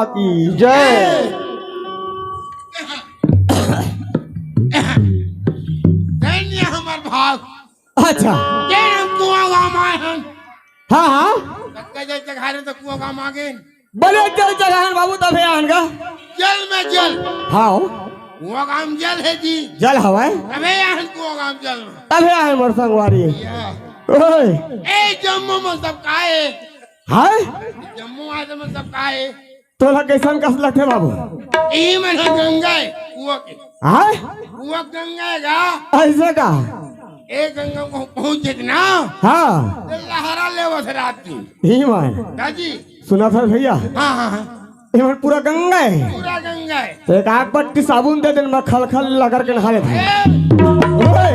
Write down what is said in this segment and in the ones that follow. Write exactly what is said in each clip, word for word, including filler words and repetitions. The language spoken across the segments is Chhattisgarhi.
की जय। धन्य हमर भाग। अच्छा। ये हम कुआं गांव आए हन। हाँ, हाँ। कतका जल चघारे त कुआं गांव आ गेन। बने जल चघाहन बाबू, तभे आहन गा। जल में जल। हाँ। कुआं गांव जल हे जी। जल हवय। तभे आहन कुआं गांव जल में। तभे आहन मोर संगवारी। या। ओए। ए जम्मो में सब काय? हाय? जम्मो आदमी सब काय? तोला कैसन कस लगथे बाबू? ई मन ह गंगा हे, कुआं के। हाय? कुआं गंगा हे गा। ऐसे का? ए गंगा को पहुंच जेत ना। हाँ। ते लहरा लेवत हे रात दिन। ही मन। दाजी। सुनत हस भैया? हाँ, हाँ, हाँ। ये मन पूरा गंगा हे। पूरा गंगा हे। तो एक आग पट्टी साबुन दे देन, मैं खल खल लगर के नहा लेत हंव। ए! ओए!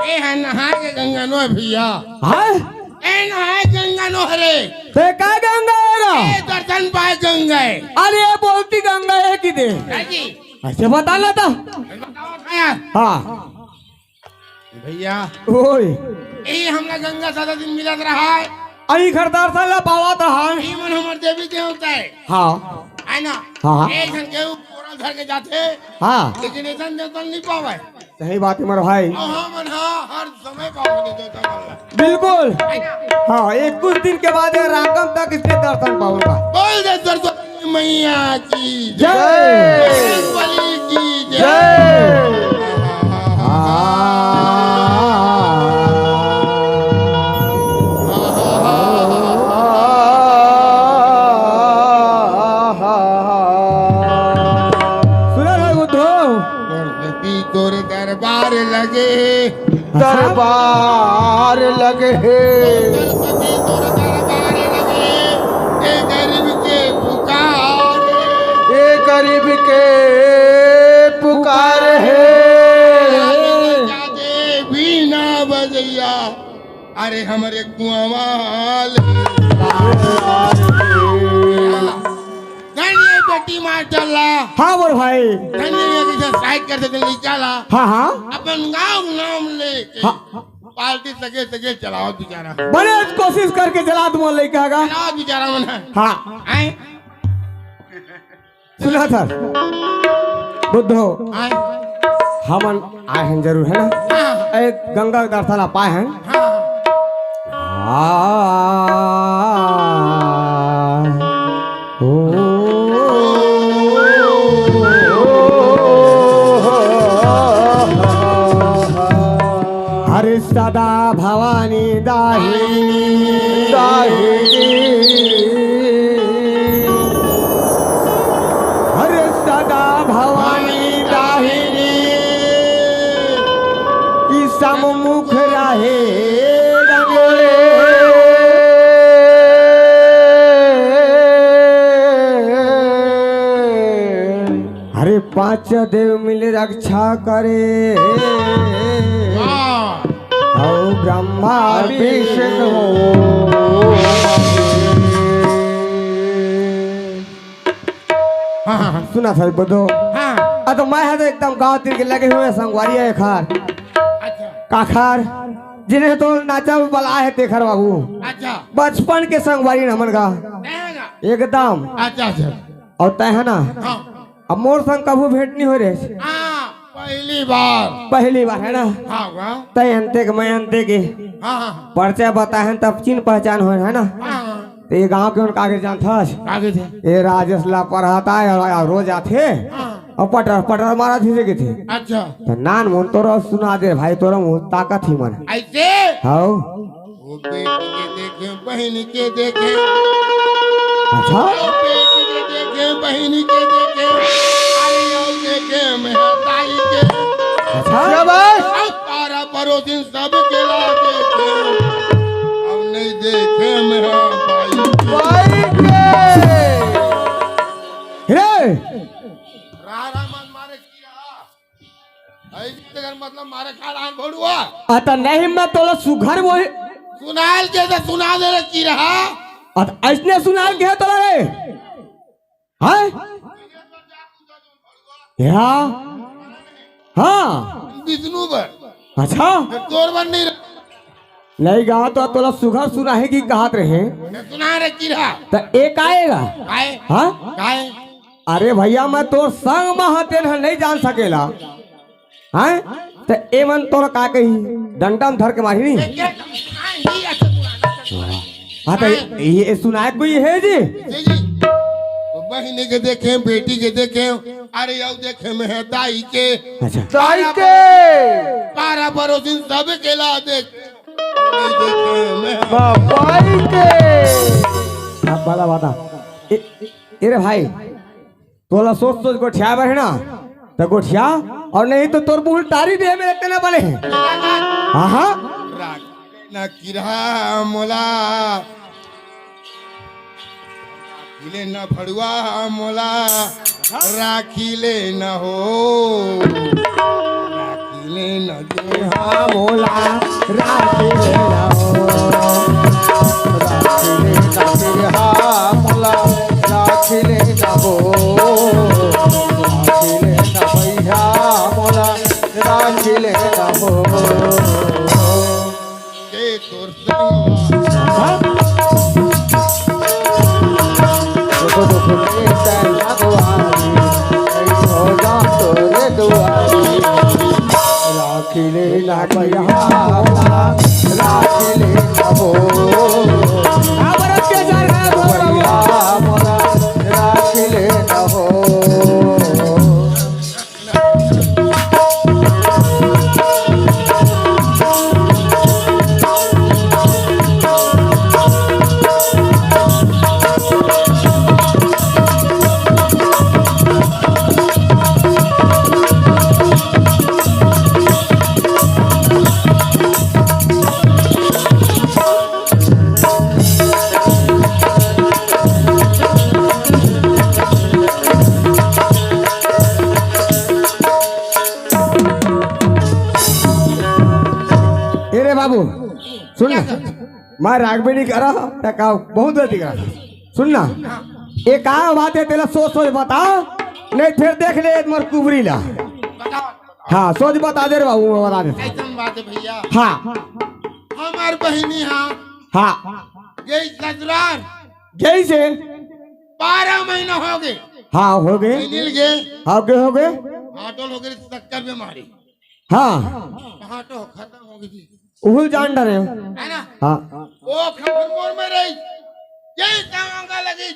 ए ह नहाय के गंगा नो हे भैया। हाँ? ए नहाय गंगा नो हरे। ते का गंगा हे गा? ए दर्शन पाय गंगा हे। अरे ये बोलती गंगा हे कि दे? दाजी। ऐसे बता ना तो। बताओ भैया। हाँ। भैया। ओए। ए हमला गंगा सारा दिन मिलत रहा हे। अई घर दर्शन ला पावत रहा हे। ई मन हमर देवी देवता हे। हाँ। हे ना? हाँ, हाँ। एक झन के ऊपर धर के जाथे। हाँ। लेकिन ऐसन देवता नहीं पावे। सही बात हे मोर भाई। अउ हमन ह हर समय पावन देवता मन ला। बिल्कुल। हे ना? हाँ, एक कुछ दिन के बाद ये रागम तक इसके दर्शन पाऊंगा। बोल दे सरस्वती मैया की जय। जय। बजरंगबली की जय। जय। सुना भाई बुद्धो। सरस्वती तोर दरबार लगे। दरबार लगे। सरस्वती तोर दरबार लगे। ए गरीब के पुकार। ए गरीब के पुकार हे। जागे बीना बजैया। अरे हमरे कुआं वाले। धन्य बेटी मास्टर ला। हाँ मोर भाई। धन्य ये कैसे साइड कर देते लइका ला। हाँ, हाँ। अपन गांव नाम लेके हाँ। पार्टी सगे सगे चलाओ बेचारा। बड़े कोशिश करके चला तुम लइका का। चलाओ बेचारा मन। हाँ। आए। सुना था बुद्धो। आए। हमन आए हन जरूर, हे ना? हाँ। एक गंगा के दर्शन ला पाए हन। हाँ। आ, ओ। हरे सदा भवानी दाहिनी, दाहिनी। हरे सदा भवानी दाहिनी, कि सम्मुख रहे रंगले। हरे पांच देव मिल रक्षा करे। वाह। हौ ब्रह्मा विष्णु। हाँ, हाँ, हाँ। सुना था बुद्धो। हाँ। आ तो मैं हा तो एकदम गांव तीर के लगे हुए संगवारी हे खार। अच्छा। काखर, जिन्हें तो नाचा बला हे तेखर बाबू। अच्छा। बचपन के संगवारी हे हमन का। तैं हा ना? एकदम। अच्छा, अच्छा। अउ तैं हा ना? हाँ। अब मोर संग कभू भेंट नहीं हो रहे। हाँ, पहली बार। पहली बार हे ना? हाँ, वाह। तैं अंते के, मैं अंते के। हाँ, हाँ। परिचय बताए हन तब चिन्ह पहचान होय हे ना? हाँ, हाँ। तो ये गांव के उनका आगे जानथस? आगे थे। ये राजेश ला पढ़ाता हे अउ, अउ रोज आथे। हाँ। अउ पटर पटर मारत हे कथे। अच्छा। तो नान मुन तोरा सुना दे भाई, तोरा मुन ताकत ही मन। ऐसे? हाँ। वो बेटी के देखे, बहिन के देखे। अच्छा। वो बेटी के देखे, बहिन के देखे। अरे, वो देखे महतारी के। अच्छा। शाबाश। अउ पारा परोसिन सबके ला देखे। अब नहीं देखे महतारी के। भाई के। रे। रारा मन मारे की रहा। ऐसे तेकर मतलब मारे खा रहा है भोड़ुआ। अत नहीं मैं तोला सुघर वही। सुनाल के तो सुना दे रे की रहा। अत ऐसने सुनाल के है तोला रे। हैं? या? हाँ। विष्णु बर। अच्छा। तोर बर नहीं रहा। नहीं गा तो तोला सुघर सुनाही की कहत रहे। मैं सुना रे किरा। त ए काएगा? काय? हाँ? काय? अरे भैया, मैं तोर संग म हतेन ह, नहीं जान सकेला। हैं? त ए मन तोला का कही? डंडा म धर के मारी नहीं? ये क्या? हाँ, ये अच्छा सुना। हाँ, त ये, ये सुनाए कोई हे जी? जी, जी। वो बहिनी के देखे, बेटी के देखे, अरे, यो देखे में है दाई के। अच्छा। दाई के। पारा परोसिन सब केला देख। नहीं देखे में है। बाबाई के। अब वाला वादा। ए, ए रे भाई, तोला सोच सोच गोठिया बर हे ना, त गोठिया, अउ नहीं तो तोर मुंह टारी दे मेरे तेना बने हे। हाँ, हाँ। राख ना किरा मोला, राखी ले ना भड़ुआ मोला, राखी ले ना हो, राखी ले ना दे। हाँ मोला, राखी ले ना हो, राखी ले ना दे। हाँ मोला, राखी ले ना हो, राखी ले ना भैया मोला, राखी ले ना हो। के तोर संगवा। हाँ? देखो, देखो, के तैं लगवारी, कई हो जा तोरे दुआरी। राखी ले ना भैया, राखी ले ना हो। हाँ, भरत के सरकार हो, भैया मोरा, राखी ले ना हो। ए रे बाबू, सुन ना। मैं राग भी नहीं करा, त का बहुत गलती करा। सुन ना, ए का बात हे, तेला सोच सोच बता, नहीं फिर देख ले मोर कुबरी ला। हाँ, सोच बता दे रे बाबू, मैं बता देता। ऐसन बात हे भैया। हाँ। हमार बहिनी हाँ। हाँ। गई ससुराल। गई से? बारह महीना हो गए। हाँ, हो गए। मिल गए। हाँ, के हो गए? हाटो हो गए, शक्कर बीमारी। हाँ। हाटो खत्म हो गई थी। उहुल जान डरे हो। है ना? हाँ। वो खबर मोर में रही। यही तमांगा लगी।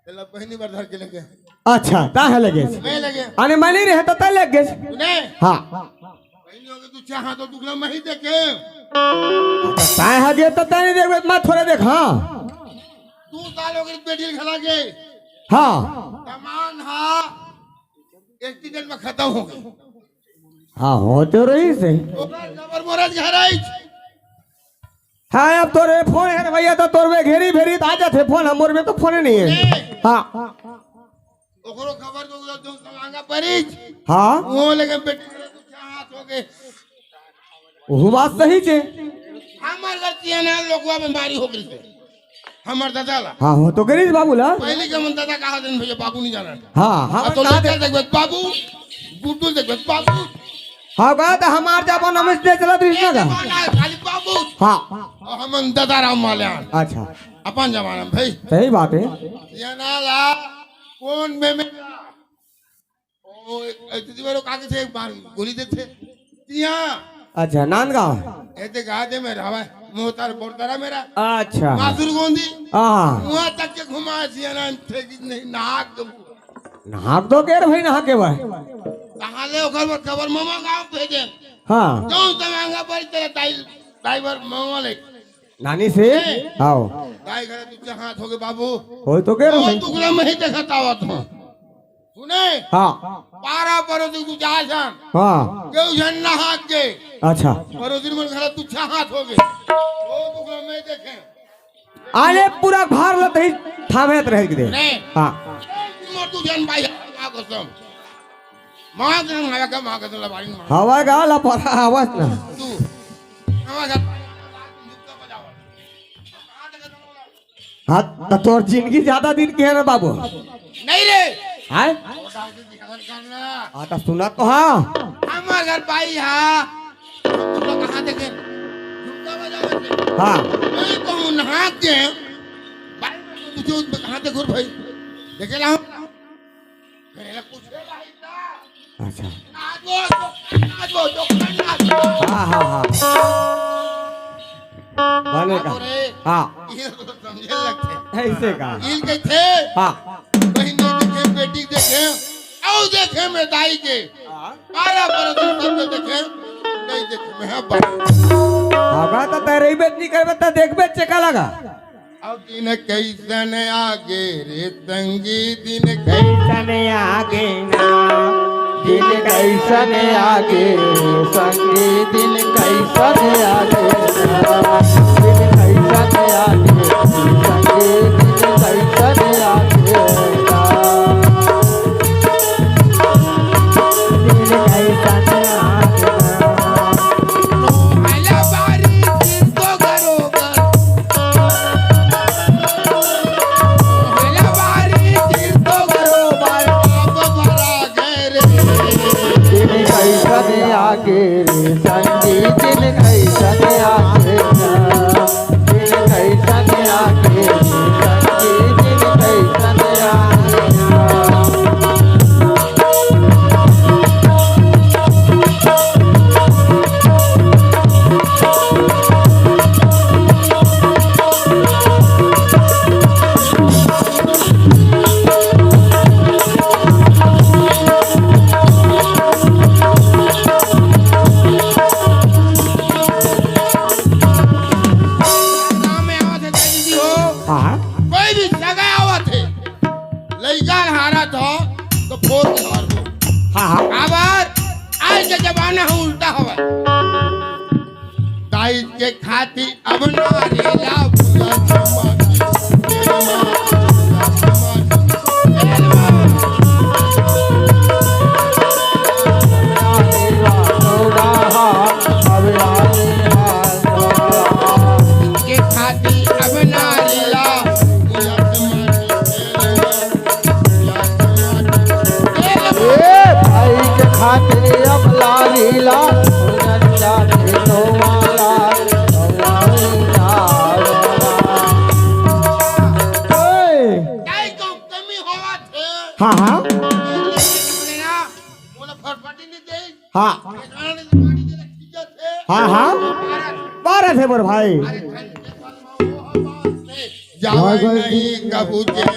चलो, बहिनी बर धर के लगे। अच्छा, ता है लगे। मैं लगे। अने मैं नहीं रहे तो तय लग गए। तूने? हाँ। बहिनी हो गई, तू चाहा तो दुखला मैं ही देखे। तय है गए तो तय नहीं देखे, मैं थोड़े देख, हाँ। दो साल हो गए, बेटी खला गए। हाँ। सामान हाँ। एक्सीडेंट में खत्म हो गए। हाँ, हो तो रही से। ओकर खबर मोरा घर आई। हाँ, अब तोरे फोन हे रे भैया, तो तोर में घेरी भेरी त आ जाथे फोन, हमर में तो फोन नहीं है। हाँ। ओकरो खबर तो उधर जो समांगा परिच। हाँ। वो लेके बेटी करे तो चाहत हो गए। वो बात सही छे। हमार घर तियाना लोगवा बीमारी हो गई थे। हमार दादा ला। हाँ, हो तो गरीब बाबू ला। पहले के मन दादा कहा दिन भैया बाबू नहीं जाना। हाँ, हाँ, अब तो कहा लड़का दे। देखबे बाबू, गुड्डू देखबे बाबू। हाँ, कहा था हमार जाबो नमस्ते चला तो इसमें का। जमाना है, खाली बाबू। हाँ। और हम दादा राम वाले हैं। अच्छा। अपन जमाना में भाई। सही बात है। ये ना ला, कौन में में ओ, ए, दीदी बारो काके थे एक बार गोली देथे। तिया। अच्छा, नांदगांव। ए ते गा दे मेरा भाई, मोहतार बोरतारा मेरा। अच्छा। मासुर गोंदी। हाँ। वहाँ तक के घुमा सियाना थे कि नहीं, नाक दो। नाक दो के रे भाई, नाक के भाई। कहाँ ले ओकर बर खबर मामा गाँव भेजे। हाँ। जो तमांगा पर तेरा दाई, ड्राइवर मामा ले। नानी से? आओ। दाई घर तुझे हाथ हो गए बाबू। हो तो के रे और भाई। दुगला में ही देखा तावत हूँ। सुने? हाँ। पारा परोसी तू जा जान। हाँ। केहू झन नहा के। अच्छा। परोसी मन घरा तू चाहत हो गए। वो दुगला में देखे। आले पूरा भार लत ही थामेत रह के दे। नहीं। हाँ। मोर तू जान भाई, माँ कसम। माँ कसम, हवा का माँ कसम लबारी माँ। हवा का ला पता आवाज ना। तू। हवा का हाँ, त तोर जिंदगी ज्यादा दिन के है ना बाबू? नहीं रे। हैं? हाँ, त सुना तो हाँ। हमार घर भाई हाँ। तू लोग कहाँ देखे? झुमका बजाओ। हाँ। मैं कहूँ नहा के, भाई, मैं पूछूँ, कहाँ ते घुर भाई? देखे ला? मेरा पूछे ला इतना। अच्छा। नाचो, नाचो, नाचो। हाँ, हाँ, हाँ। बने का। बाप रे। हाँ। ये तो समझे लगथे। ऐसे का। इल कहिथे। हाँ। बहिन नहीं देखे, बेटी देखे, अउ देखे में दाई के। हाँ। बारह बरस सब में देखे, नहीं देखे में है बाप। हाँ, बात तो तय रही बेत नहीं करबे, तो देखबे चेका लगा। अब दिन कैसन आगे रे संगी, दिन कैसन आगे ना, दिन कैसन आगे रे संगी, दिन कैसन आगे ना, दिन कैसन आगे रे संगी, दिन कैसन आगे ना। दिन कैसन आगे रे संगी, दिन कैसन आगे ना। दिन कैसन आगे, संगी दिन कैसन आगे। गाँव में आवत हे, दाई दीदी हो, हाँ, हाँ। कोई भी सगा आवत हे, लइका हारत हो, तो फोड़ के हार हो। हाँ, हाँ। काबर आज के जमाना ह उल्टा हवय। दाई के खातिर अब नारी ला पूरा समाज। के खातिर अब नारी ला पूरा समाज। ए भाई के खातिर अब लारी ला, रक्षा दे तो माला, लारी ला। ए। काय कम कमी होवत हे? हाँ, हाँ। बोले ना, बोले फटफटी नहीं दे। हाँ। हाँ, हाँ। बारह थे मोर भाई। जावै नहीं कभू जेल,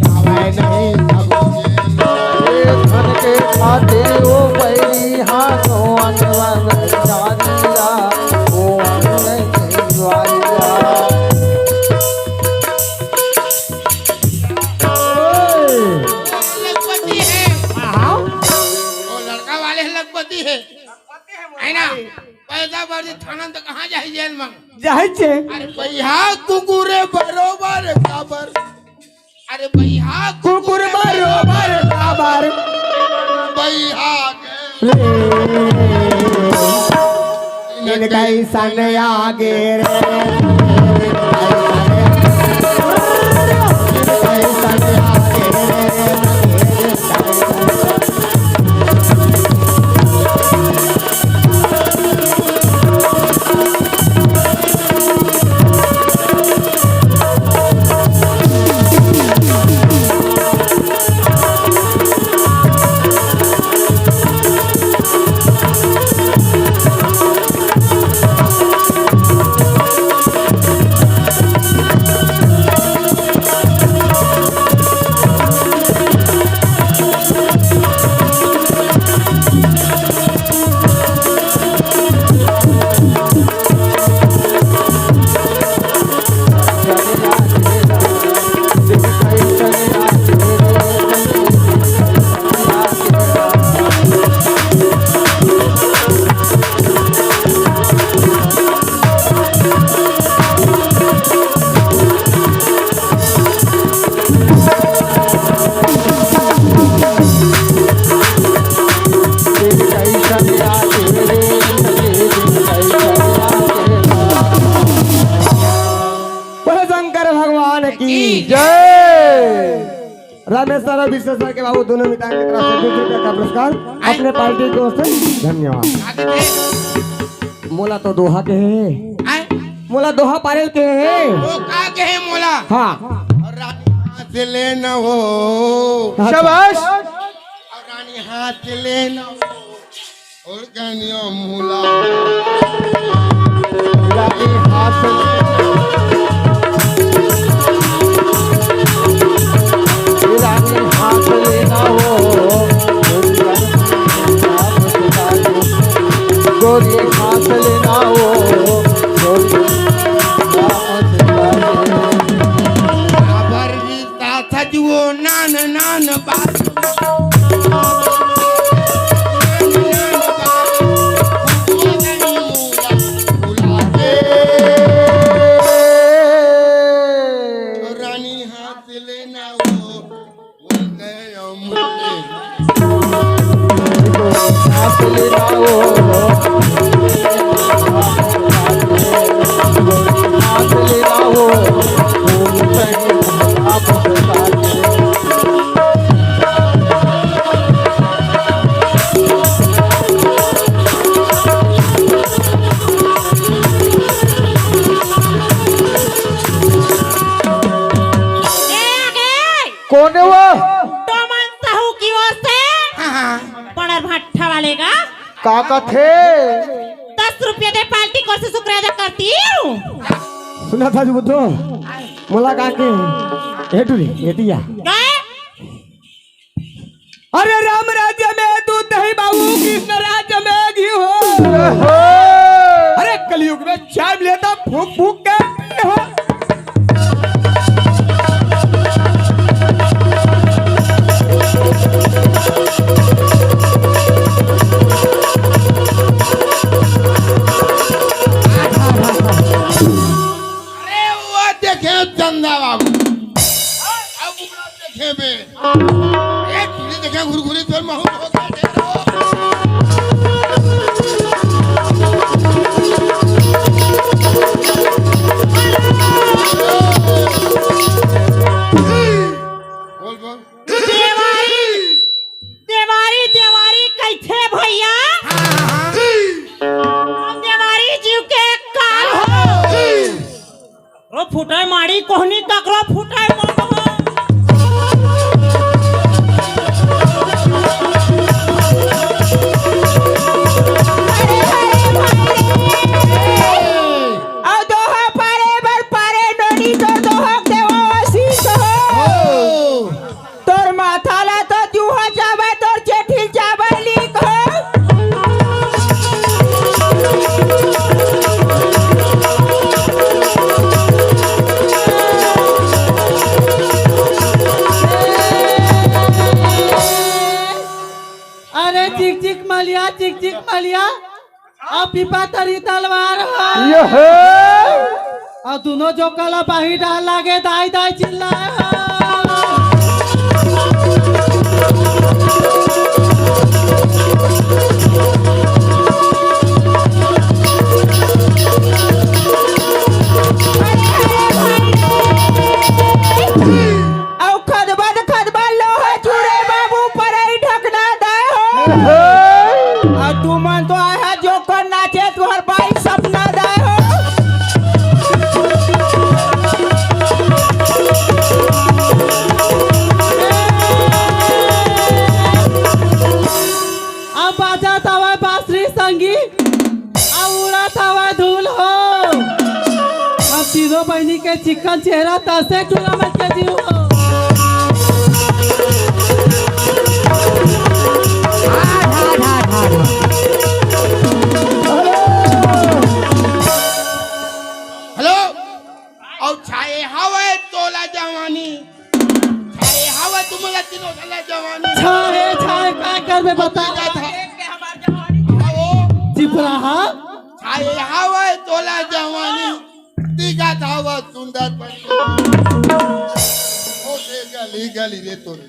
जावै नहीं कभू जेल। ए धन के खातिर ओ बैरी, हाँ, तो अनवन जानिया, ओ अनवन द्वारिया। लखपति हे। हाँ, हाँ। वो लड़का वाले लखपति हे। है ना? पैसा भर दे थाना तो कहाँ जाही जेल में? जाही छे। अरे भैया कुकुरे बरोबर काबर। अरे भैया कुकुर बरोबर काबर। भैया के। ले। इनका कैसन आगे रे। बोले शंकर भगवान की जय। रामेश्वर और विश्वेश्वर के बाबू दोनों मितान की तरफ से बीस रुपए का पुरस्कार अपने पार्टी की ओर से। धन्यवाद। मोला तो दोहा के हे। आय? मोला दोहा पारे ल कहे हे। वो का कहे मोला? हाँ। और रानी हाथ ले न हो। अच्छा। शाबाश। और रानी हाथ ले न हो। और कहनिया मोला। रानी हाथ ले। रानी हाथ ले न हो। गोरी हाथ ले न हो। गोरी हाथ ले न हो। काबर रिश्ता सजवो नान नान बात। नान नान बात। रानी हाथ ले न हो। कोन हे वो? टोमन साहू की ओर से। हाँ, हाँ। पड़र भट्ठा वाले का। का कथे? दस रुपया दे, पार्टी कोशिश शुक्रिया अदा करती हूँ। सुना था जो बुद्धू, मोला का के, ए टूरी, ए दिया। काय? अरे राम राज्य में दूध दही बाबू, कृष्ण राज्य में घी हो। अरे कलयुग में चाय मिले तो फूक फूक के पिए हो। अरे वो देखे चंदा बाबू, अब वो देखे बे। ए, टूरी देखे घुरघुरी तोर महूँ हो गया ढेर हो। बोल, बोल। देवारी, देवारी, देवारी कइथे भैया? हाँ, हाँ, हाँ। हम देवारी जीव के काल हो। हाँ। ककरो फूटय माड़ी कोहनी, ककरो फूटय मन हो। अरे, अरे, भाई रे। अउ दोहा पारे बर पारे नोनी तो दोहक देवा आशीष हो। ओ। तोर माथा ला तो चूहा चाबय, तोर चेठी चाबय लीक हो। अरे चिक चिक मलिया, चिक चिक मलिया। अउ पीपा तरी तलवार हो। ये हे। अउ दुनो जोकर ला बाही डाल लागे दाई दाई चिल्लाए हो। अउ खदबद खदबद लोहा चूरे बाबू परई ढकना दाय हो। अउ तुमन तो आय हा जोकर नाचे तुहर बाई सपना दाय हो। अब बाजा तवा बांसुरी संगी। आ उड़त हवा धूल हो। हम तीनों बहिनी के चिक्कन चेहरा तसे टूरा मन के जीव हो। हेलो, अउ छाए हवय तोला जवानी। छाए हवय तुमला तीनों झन ला जवानी। छाए, छाए, का करबे बता? का था? आओ। चिपरा हा? छाए हवय तोला जवानी। दिखत हवय सुंदर बन। ओ से गली गली रे तोरे।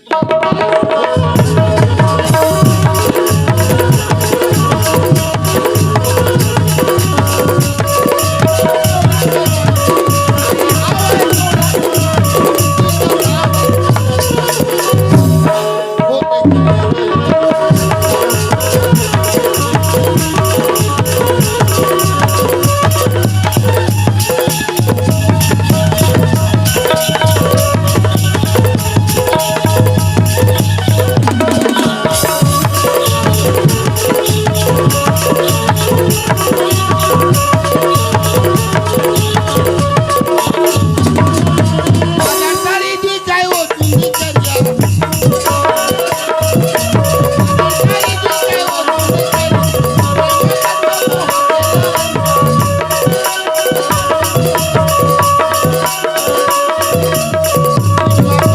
तोला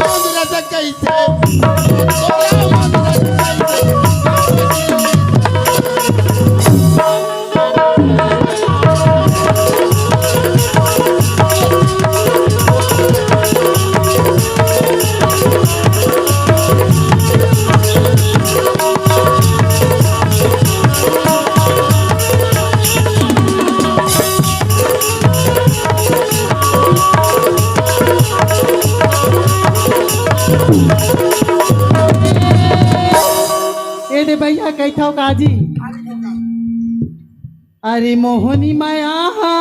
मंद रस कइसे, तोला मंद रस कइसे। ए दे भैया, कहिथव काजी। अरे मोहनी माया हा,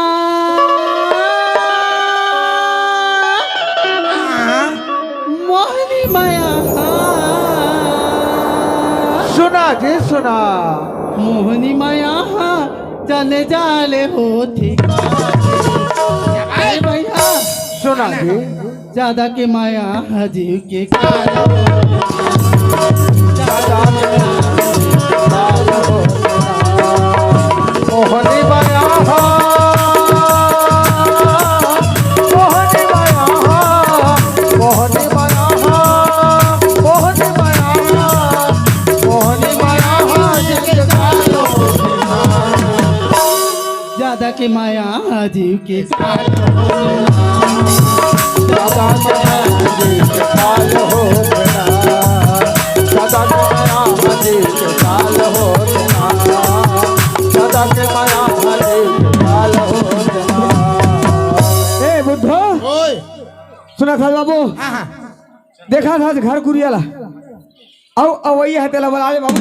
मोहनी माया हा, सुना जी, सुना। मोहनी माया हा, जाने जाले होथे। ए भैया, सुना जी। जादा के माया हा जीव के काल। मोहनी माया हा, मोहनी माया हा, मोहनी माया हा, मोहनी माया हा, मोहनी माया हा जीव के काल। जादा के माया हा जीव के काल। दादा के माया हा जीव के काल हो गया। दादा के माया हा जीव के काल हो गया। दादा के माया हा जीव के काल हो गया। ए बुद्धो, ओए। सुना था बाबू, हाँ, हाँ। देखा था घर कुरिया ला। अउ अवइया हे तेला बला ले बाबू। ए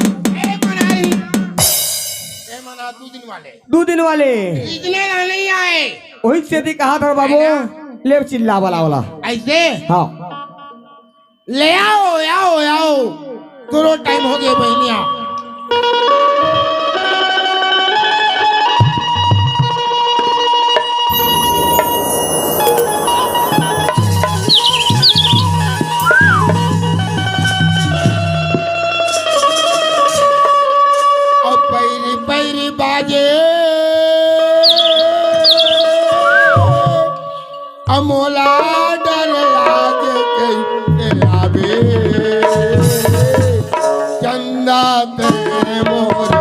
मनाई। ए मना दू दिन वाले। दू दिन वाले। इतने ला नहीं आए। ओही सेती कहा था बाबू, है ना? ले चिल्ला बला वाला। ऐसे? हाँ। ले आओ, आओ, आओ। तोरो टाइम हो गया बहनिया। अब पैरी पैरी बाजे, अब मोला डर लागे कइसे आवे, चंदा ते मोर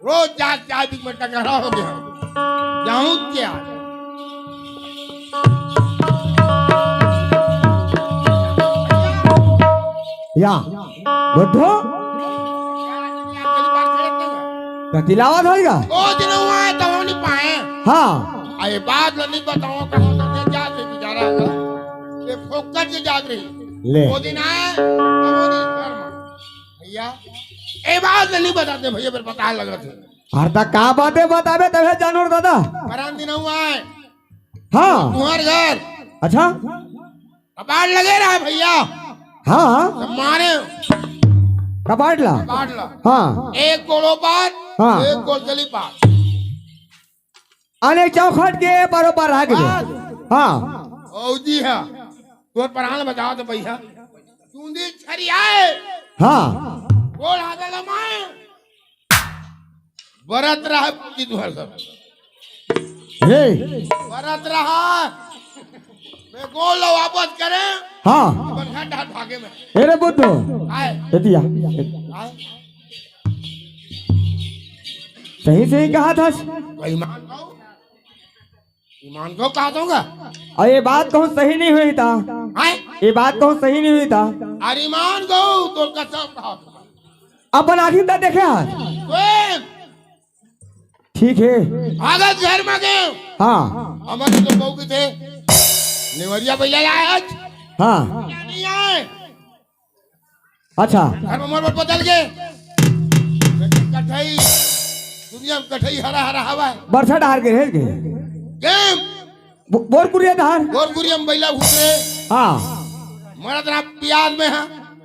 रोज जात जात बीच में टकराव हो गया। जाऊं क्या? या, बुद्धू? कति लावत होइगा? ओ दिन हुआ है, तब नहीं पाए। हाँ। अरे बात ला नहीं बताओ, कहाँ करके जात है बेचारा का। ये फोकट से जात रही। ले। वो दिन आए, तब वो दिन घर में। भैया, ए बात नहीं बताते भैया, फिर पता लगत है। अरे त का बातें बताबे तभे जानोर दादा। परन दिन हुआ है। हाँ। तुम्हार घर। अच्छा। कपाट लगे रहा भैया। हाँ। तो मारे। कपाट ला। कपाट ला। हाँ। एक गोड़ो पार, हाँ। एक गोड़ चली पार। अने चौखट के बरोबर रह गए। बस। हाँ। ओ जी हाँ। तोर प्राण बचाओ तो भैया। चूंदी छरियाए। हाँ। गोड़ हाथ लमाए। बरत रहा कि तुहर सब। हे। बरत रहा। मैं गोल लो वापस करे। हाँ। अपन घर डाल भागे में। अरे बुद्धू। आए। एतिया। आए। सही सही कहा था। कोई मान लो। ईमान को कहा दूंगा। और ये बात कहूँ सही नहीं हुई था। हैं? ये बात कहूँ सही नहीं हुई था। अरे ईमान को तो कसम कहा दूंगा। अपन आँखी तक देखे हाथ। ओए, ठीक है। भागत घर में गए। हाँ। हमारे तो बहू की थे। नेवरिया भैया लाए आज। हाँ। क्या नहीं आए? अच्छा। घर में मोर बदल के। कठई, दुनिया में कठई हरा हरा हवा है। बरसा डहार के रह गए। गेम। बो-, बोरकुरिया डहार। बोरकुरिया में बैला घूम रहे। हाँ। मरद रहा प्याज में है।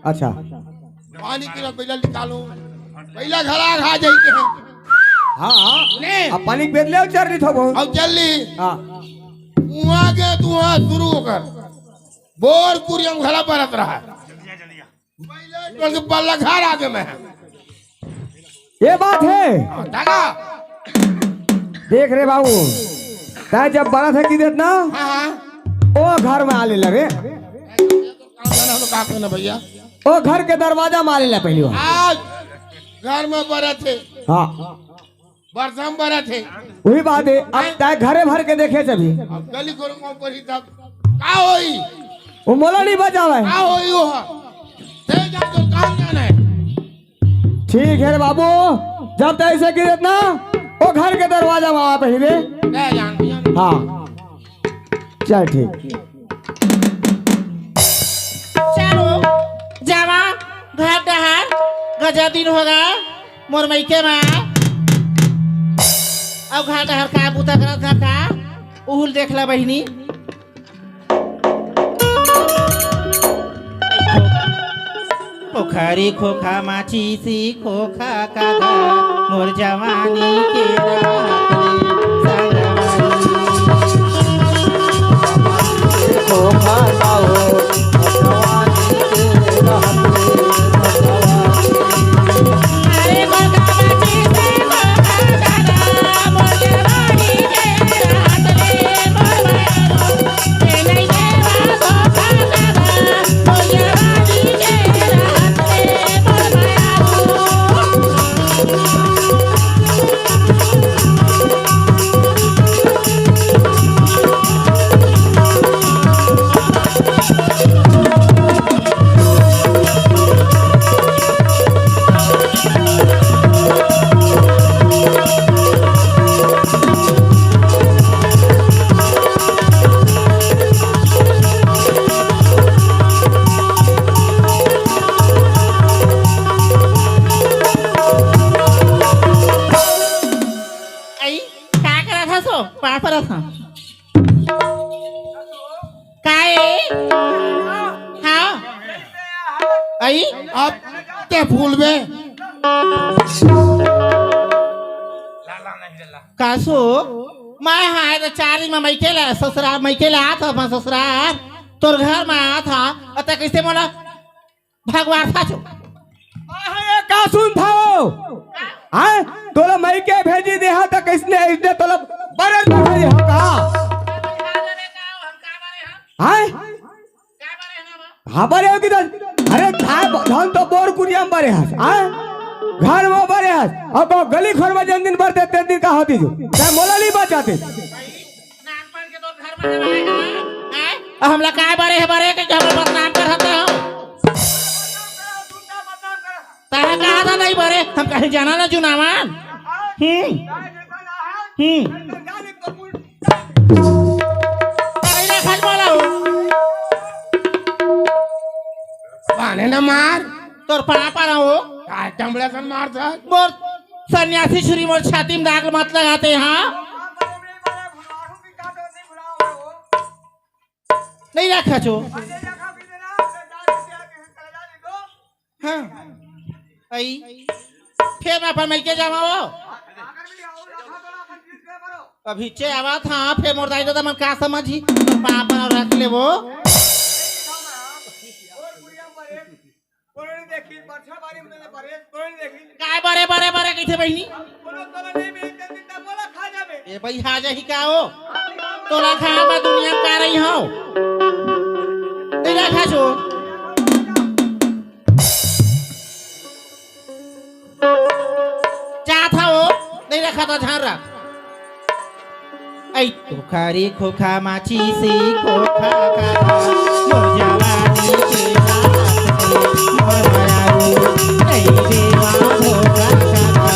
अच्छा। पानी पीना बैला निकालो। बैला घड़ा खा जाते हैं। हाँ, हाँ। ने। अब पानी बेच ले और चल रही थो बहुत। अब चल ली। हाँ। वहाँ के तू वहाँ शुरू होकर। बोरकुरिया में घड़ा बरत रहा है। पहले टोल के बल्ला घर आगे में है। ये बात है। दादा। देख रे बाबू, तै जब बरत है की देत ना, हाँ, हाँ। ओ घर में आ ले रे। काम जाना हम का करना भैया। ओ घर के दरवाजा में आ ले पहली बार। आज घर में बरत है। हाँ। बरसम बरत हे। वही बात है, अब तै घरे भर के देखे सभी। अब गली खोर में ऊपर ही तब का होई? वो मोला नहीं बचावे। का होई वो? ते जा तो काम जाना है। ठीक है रे बाबू, जब तै ऐसे गिरत ना, वो घर के दरवाजा में आ पहले। ले जान भैया। हाँ। चल ठीक। चलो, जावा, घर डहार, गजा दिन होगा, मोर मइके मा। अउ घर डहार का बूता करत घर का, उहुल देख ला बहिनी। पोखरी खोखा माचिसी खोखा कादा मोर जवानी के रात रे संगवारी। खोखा गाओ जवानी के रात रे संगवारी। अरे खोखा माचिसी खोखा कादा मोर जवानी के रात रे मोर आई, का करत हस ओ? पाँव परत हँव। का ए? हाँ। आई? अब ते फूलबे। कासो, मैं हाय तो चार दिन में मइके ले, ससुरार, मइके ले आत हँव अपन ससुरार, तोर घर में आत हँव, अउ ते कइसे मोला भगवान साचो। अहे, का सुनथव? हैं? तोला मइके भेजी देहा त कइसने, अइसने तोला बरत में भेजी हो का? हैं? हाँ, बरे हो कि त, अरे, धान तो बोरकुरिया में बरे हस, हैं? घर म बरे हस, अब गली खोर म जन दिन बरते, तेन दिन का होती जो। तैं मोला नी बचाते। नानपन के तोर घर म हमारे, हाँ? हैं? अब हमला काय बरे हे, बरे के हमला बदनाम करत हो? तैं कहा था नहीं बरे, हम कहीं जाना ना जुनावन। हम्म। हम्म। अरे ना खा बोला हो। माने ना मार। तोर पापा ना हो। काय टंबड़ा सन मार था? मोर सन्यासी छुरी मोर छाती में दाग मत लगाते, हाँ? नहीं रखा छो। हाँ। आई। फेर मैं अपन मइके जावा हो। अभी चे आवा था, फेर मोर दाई ददा मन का समझी? पापा ना रख ले वो। काय बरे, बरे, बरे कहिथे बहिनी? ए भाई, हा जाही का हो? तोला खा बा दुनिया में का रही हो? तेरा खा छो। जात हव, नहीं रखा था, ध्यान रख। ऐ तोखारी खोखा माची सी खोखा खा, मोर जवानी के रात के, मोर मयारू, नहीं देवा धोखा खा,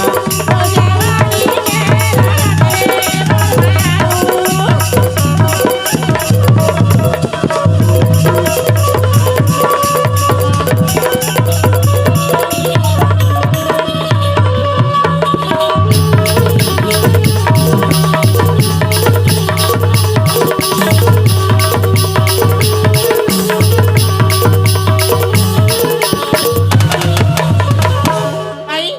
मोर जवानी के रात के, मोर मयारू। आई,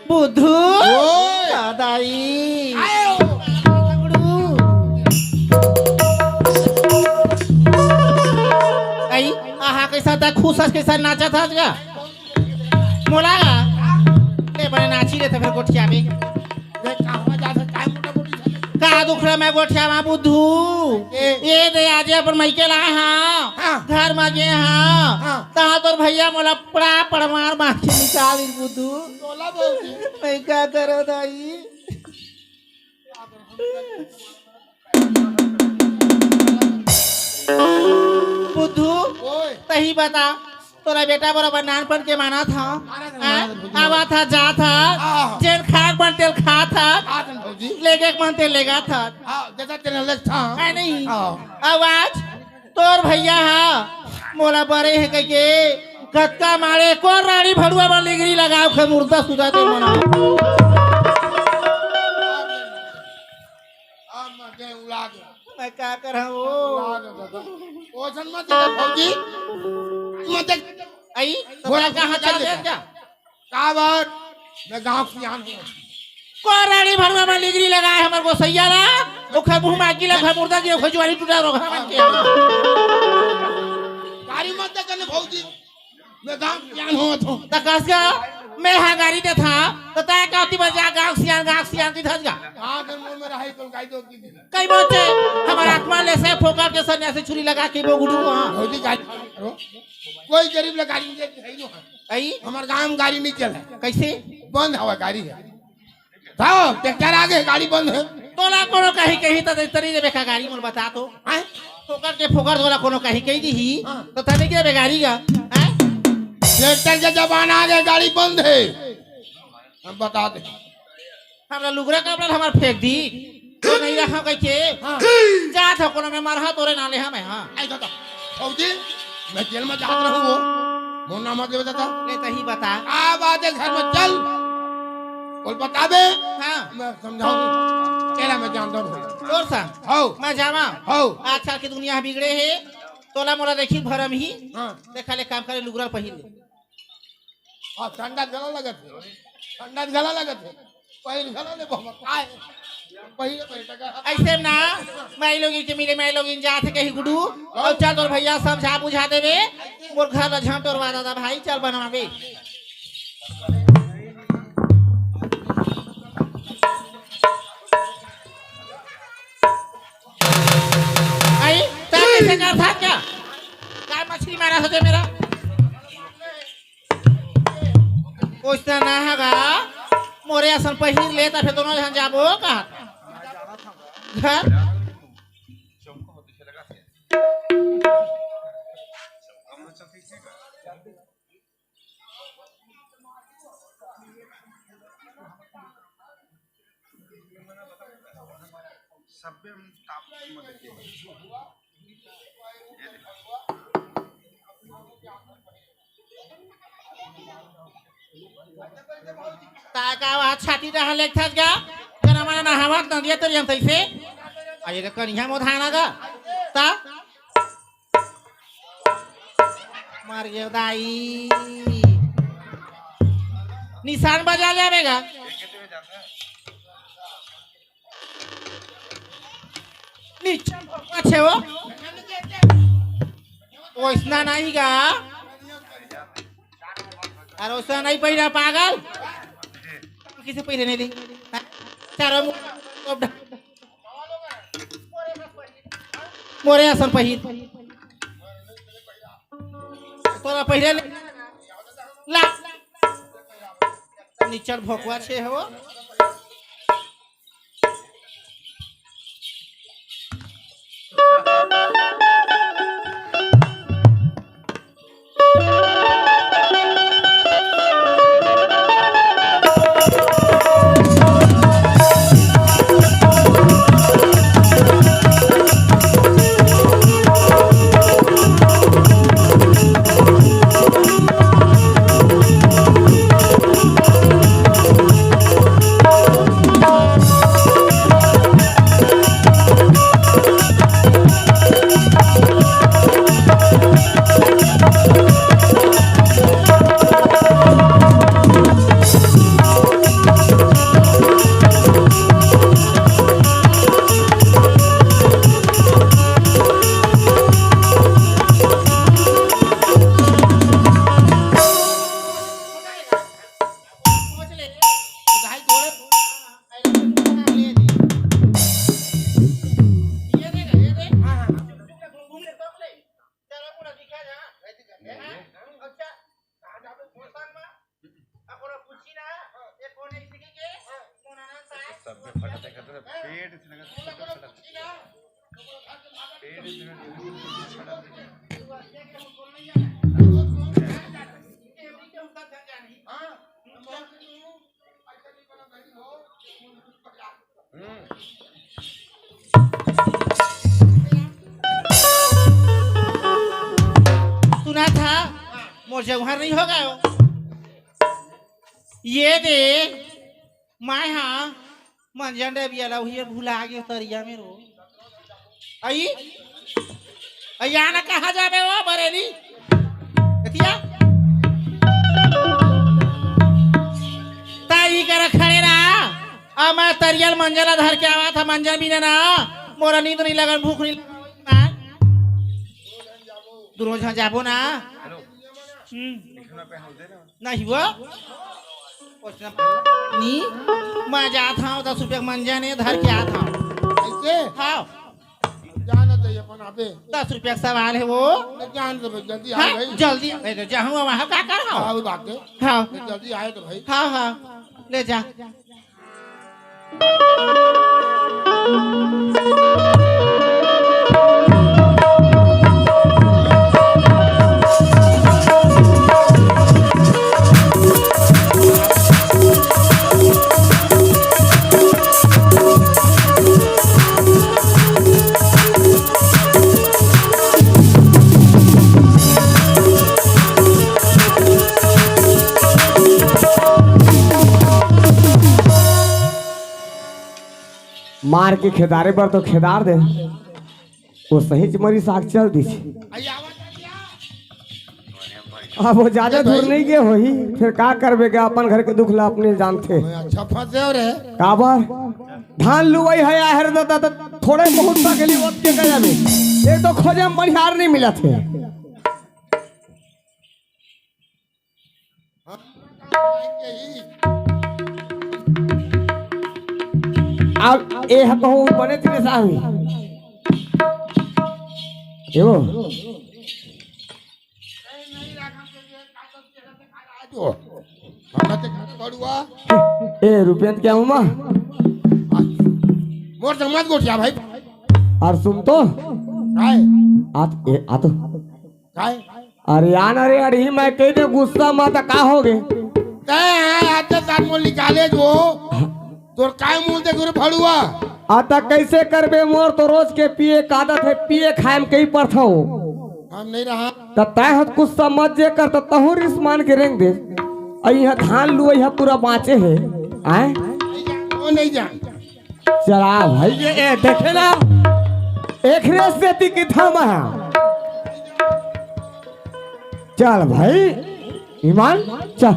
बुद्धू। ओए। दादाई। आयो। आई, आहा, कैसा था, खुश हस, कैसा नाचा था आज का? मोला? ले, बड़े नाची रे, तो फिर गोठिया में। देख, कहाँ जा सकता है, मोटा मोटी से। का दुख रहा, मैं गोठिया में, बुद्धू? ए। ये दे, आज अपन मइके लाए, हाँ। हाँ। घर में गए, हाँ। हाँ। तहाँ तोर भैया मोला पड़ा पड़मार मार के निकाल इन बुद्धू। बोला भौजी। मैं का करो दाई? बुद्धू, ओए। तही बता, तोरा बेटा बरोबर नानपन के माना था। अरे, हाँ? नानपन के आवा था, जा था, हाँ। जेन खाक मन तेल खा था, खा था भौजी। लेगे मन तेल लेगा था। हाँ, जैसा तेल लेग था। है नहीं? हाँ। अब आज तोर भैया हा मोला बरे हे कहिके गतका मारे कोन राड़ी भड़ुआ बर लिगरी लगाव खे मुर्दा सुजा दे मना। अब मर गए, उड़ा गए। मैं का करहूँ? उड़ा गए दादा। ओसन मत दे भौजी। मत दे। आई, तो बोला, मैं कहाँ बोला, चल दे दे। क्या? का बात? मैं गाँव सियान हूँ। कोन राड़ी भड़ुआ में लिगरी लगाए हमर गोसैया ला, ओखर मुँह में आगी लग, ओखर मुर्दा गिरे, ओखर जुआरी टूटा, रोगहा मन के। गाड़ी मत दे कने भौजी, मैं गाँव सियान हूँ तो। त कस गा, मैं हाँ गाड़ी दे था, त तय कहती बजा गाँव सियान, गाँव सियान की धस गा। हाँ, कर मुँह में रहा ही तो गाड़ी दो की दिन। कई बात है, हमारा आत्मा ले से फोकट के सन्यासी छुरी लगा के वो गुडू वहाँ। भौजी गाड़ी, कोई गरीब ला गाड़ी नहीं देती है, यूँ है। आई? हमार गांव में गाड़ी नहीं चले। कैसे? बंद हवा गाड़ी है। जाओ, ट्रैक्टर आगे, गाड़ी बंद है। तोला कोनो कही कही त तरी देबे का गाड़ी मोर बता तो। हैं? फोकट के फोकट तोला कोनो कही कही दी ही। हाँ। तो तने के बे गाड़ी का? हैं? ट्रैक्टर के जमाना आगे, गाड़ी बंद है। हम बता दे। हमरा लुगरा कपड़ा हमार फेंक दी। तो नहीं रखा कहिके। हाँ। जात हो कोनो में मरहा तोरे नाले हम है, हाँ। ऐसा तो। भौजी, मैं जेल में जात रहूँ वो। मोर नाम मत लेवे दादा। ले तही बता। आ बात है घर में चल। बोल बता बे। हाँ। मैं समझाऊँ। तेरा मैं जानता हूँ। तोर सा। हो। मैं जावा। हो। आजकल की दुनिया बिगड़े है। तोला मोला देखी भरम ही। हाँ। देखा ले काम करे लुगरा पहिर ले। हाँ, ठंडा गला लगत है। ठंडा गला लगत है। पहिर गला ले बाबा, काय? पहिर, पहिर टका। ऐसे ना, मैं लोग इनके मिले, मैं लोग इन जात है कहीं गुडू। और चल तोर भैया समझा बुझा देवे। मोर घर ला झंटोरवा दादा भाई, चल बनवावे। आई, ता कैसे कर था क्या? काय मछली मारा होते मेरा? ओइसना ना हगा, मोरे असन पहिर ले, त फेर दोनों झन जाबो का? घर? ता का वा छाती डहा लेखथस गा? जना मना नहावत नदिया तरिया म तइसे। अरे रे कनिहा मोधाना गा। ता मर गयो दाई। निशान बजा ले बेगा। नीचे भोकवा छे वो। ओइसना नहीं गा। अरे ओइसना नहीं पहिरा पागल। किसे पहिरे नहीं दी? चारों मुंह मोरे असन पहिर। तोरा पहिरे ले। ला। निचर भोकवा छे हो। सुना था, मोर जौहर नहीं हो गयो। ये दे, मैं हाँ, मंजन डबिया ला उही भुला गे तरिया में रो। आई, आई आना कहाँ जाबे वो बरेली? एतिया? ताई कर खड़े रहा। अब मैं तरियल मंजन ला धर के आवा था, मंजन बिना ना, मोरा नींद नहीं लगन, भूख नहीं लगन। दुनो झन जाबो ना। हम्म। नहीं हुआ? ओइसना नी, मैं जात हँव, दस रुपया के मंजन ए धर के आत हँव। ऐसे? हाँ। जाना चाहिए अपन अबे। दस रुपया के सवाल हे वो। मैं जान दे भाई, जल्दी आ हाँ, भाई। जल्दी। ए, तो जाहूँ, वहाँ का कर हँव? हाँ, वो बात है। हाँ। मैं जल्दी आए तो भाई। हाँ, हाँ। ले जा। मार के खेदारे बर तो खेदार दे, वो सहीच मरी साग चल दिस। अब वो ज्यादा दूर नहीं गे होही, फिर का करबे गा, अपन घर के दुख ला अपने जानथे। मैं अच्छा फंसे हो रे। काबर? धान लुवई हे, आहर ददा, त थोड़े बहुत तकलीफ होत के कह जाबे। एक तो खोजे में बनिहार नहीं मिलत हे। अब ए ह कहूँ बने तेरे साहब। एगो। जो, हम पड़ुआ। ए रुपेंद्र, क्या हुआ? मोर संग मत गोठिया भाई। अउ सुन तो। काय? आत ए आत काय? अरे यार, अरे अड़ही, मैं कहि दे गुस्सा मत, का होगे? तैं हा आते साथ मोर निकाले जो। तोर काय मुंह देख रे भड़ुआ? आता कइसे करबे, मोर तो रोज के पिए के आदत हे, पिए खाए म कहीं परथव। हम नहीं रहा। त तैं ह गुस्सा मत जे कर, त तहूँ रिस मान के रेंग दे। अई इहाँ धान लुवई ह पूरा बाँचे हे। आय? नहीं जान, वो नहीं जान। चला भाई, ये, ये देखे ना, एक रेस देती कि था मैं। चल भाई, ईमान, चल।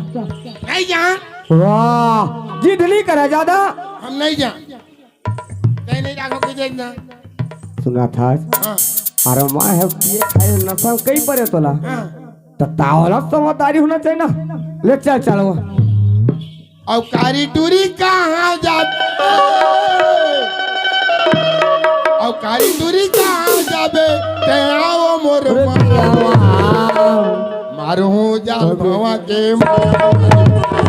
नहीं जान। वाह, जिद नहीं करा ज्यादा। हम नहीं जान। तैं नहीं राखो कि देख ना। सुना था। हाँ। अरे माँ है, पिए खाए नशा में कहीं पड़े तोला। हाँ। त तावला समझदारी होना चाहिए ना। ले चल, चल वो। अउ कारी टूरी कहाँ जाबे? अउ कारी टूरी कहाँ जाबे? तैं आओ मोर अरे माँ। पियावा। मारो जाल अरे भवा के माँ।